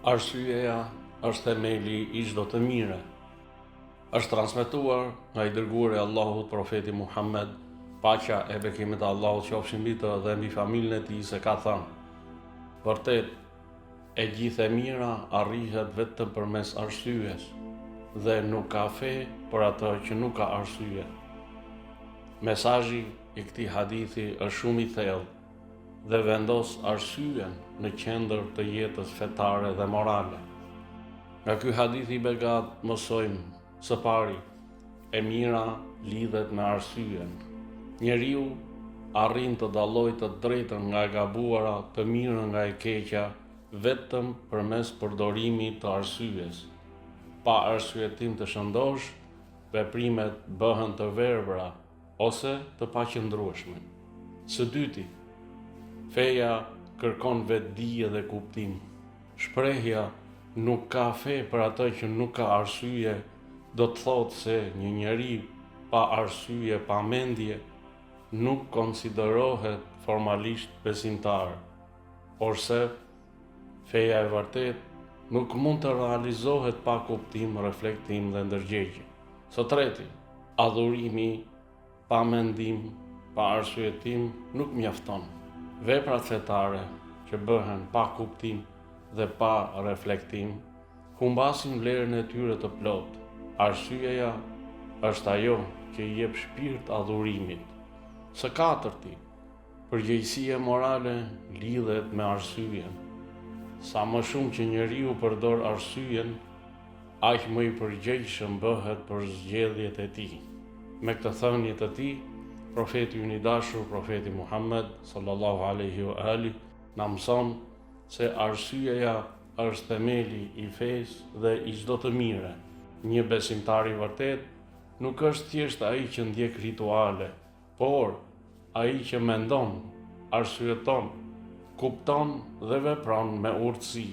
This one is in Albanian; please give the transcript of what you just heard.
Arsyeja është themeli i çdo të mire. Është transmetuar nga i dërguari i Allahut profeti Muhammed, paqja e bekimet e Allahut qofshin mbi të dhe mbi familjen e tij se ka thënë: Vërtet, e gjithë e mira arrihet vetëm përmes arsyes dhe nuk ka fe për atë që nuk ka arsye. Mesazhi i këtij hadithi është shumë i thellë dhe vendos arsyen në qendër të jetës fetare dhe morale. Nga ky hadith i begatë mësojmë, së pari, e mira lidhet me arsyen. Njeriu arrin të dallojë të drejtën nga e gabuara, të mirën nga e keqja, vetëm përmes përdorimit të arsyes. Pa arsyetim të shëndoshë, veprimet bëhen të verbra, ose të paqëndrueshme. Së dyti, feja kërkon vetëdije dhe kuptim. Shprehja nuk ka fe për atë që nuk ka arsye do të thotë se një njeri pa arsye, pa mendje, nuk konsiderohet formalisht besimtar, porse feja e vërtetë nuk mund të realizohet pa kuptim, reflektim dhe ndërgjegje. Së treti, Adhurimi pa mendim, pa arsyetim nuk mjafton. Veprat fetare që bëhen pa kuptim dhe pa reflektim humbasin vlerën e tyre të plotë. Arsyeja është ajo që i jep shpirt adhurimit. Së katërti, përgjegjësia morale lidhet me arsyen. Sa më shumë që njeriu përdor arsyen, Aq më i përgjegjshëm bëhet për zgjedhjet e tij. Me këtë thënie të tij, Profeti ynë i dashur, Profeti Muhammed, sallallahu alejhi wa alih, na mëson se arsyeja është themeli i fesë dhe i çdo të mire. Një besimtar i vërtetë nuk është thjesht ai që ndjek rituale, por ai që mendon, arsyeton, kupton dhe vepron me urtësi.